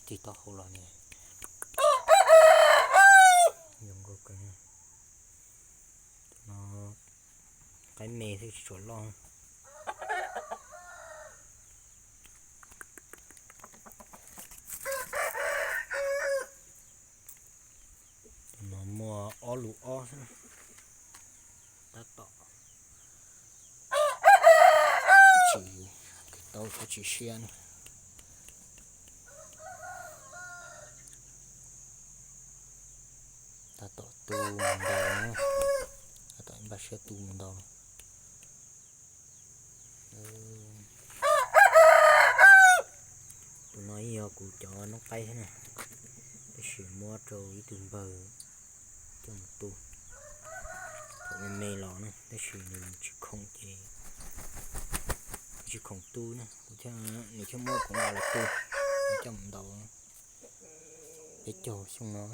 Tig taub hau los ne. Zoo nkauj kawg. Tus no qaib me xwb tsis tshua loj. Tus no muaj ob lus ob xwb. Tab tom tsis tau, tsis siab ne. Tab tom tu mus ntaus, tab tom npaj siab tu mus ntaus. Tus no yog kuv cov noob qaib thiab na, tab sis muab rau ib tug npawg coj mus tu. Thaum me me los na, tab sis nws tsis khoom ces tsis khoom tu na, kuv thiaj, nws thiaj muab kuv nqa los tu, coj mus ntaus peb caug xyoo no.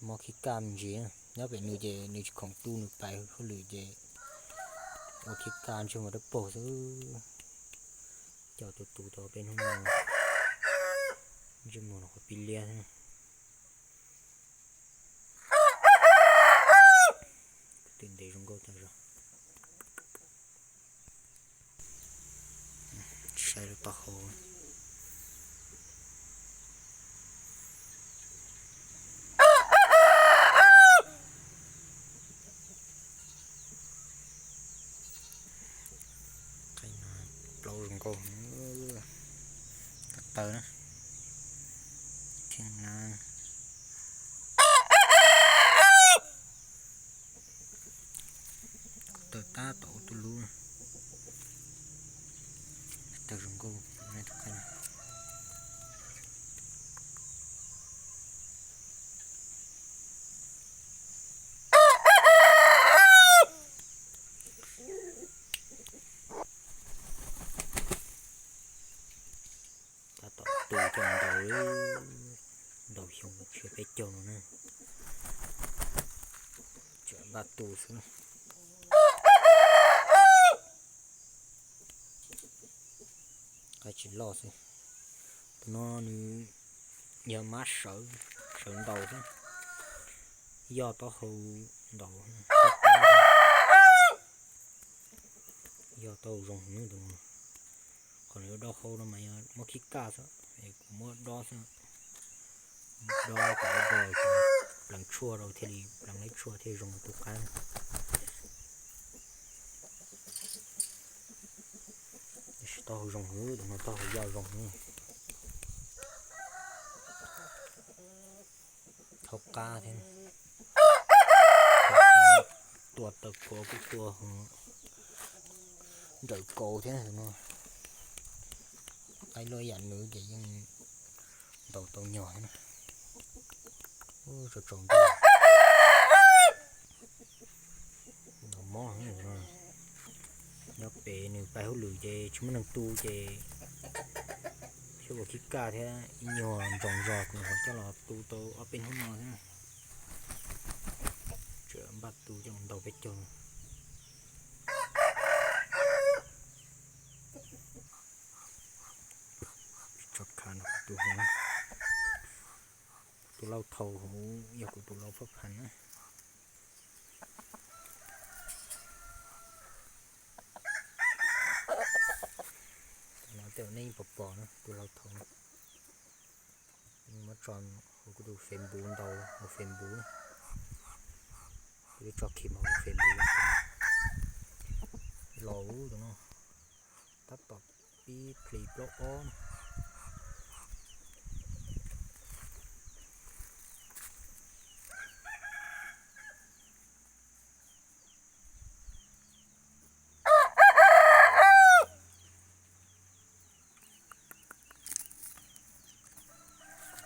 Mob khib kaj me ntsis, nyob pem nws ces nws tsis khoom tu, nws pais hauj lwm ces ua khib kaj ntsej muag dawb paug xwb. Coj tus tu tau peb hnub no, ntsej muag los qhov pib liab xwb. Tus ntev zoo nkauj tag zog. Saib lub taub hau. Qaib no plaub zoo nkauj. Ko taw na, thiab na. Ko taw tab tom ua tus lub, taw zoo nkauj tus qaib no. Tab tom tu coj ntaus, ntaus xyoo tsiab peb caug no na. Tseem npaj tu xwb. Qaib tsis loj xwb. Tus no nws yog mab sawv, sawv ntaus xwb, yoj taub hau ntaus, yoj taub hau zoo heev tus no. Qhov nws ua dau hau no mas yog muab khib kaj xwb, es kuv muab dob xwb. Dob kom ua dau, pleev tshuaj rau thiaj li, pleev leb tshuaj thiaj zoo tus qaib. Tab sis taub hau zoo heev, tus no taub hau yoj zoo heev. Thaub qab thiab, tua taw kuav kuj tua nrawm kaus thiab no. Qaib loj yam nws ces yeej ntaus tau nyog thiab na. Tsaus tsaus ntuj, ntaus mob no. Nyob pem nws pais hauj lwm ces tsis muaj neeg tu ces thiaj ua khib kaj thiab ib nyuag ntsoos zog kuv ho coj los tu tau ob peb hnub no thiab. Tseem npaj tu coj mus ntaus peb caug. Tso kha no tus hauv, tus lau thaum hauv yog kuv tus lau phab phan na. Tus no tej zaum nej yeej pom pom na, tus lau thaum no. Muab tso hauv kuv tus Facebook ntaus hauv Facebook na. Kuv twb tso khi mus hauv Facebook. Laus tus no, tab tom pib plis plaub ob no.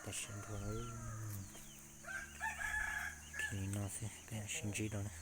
Tam sim nrho, khi no xwb peb sib ntsib rau na.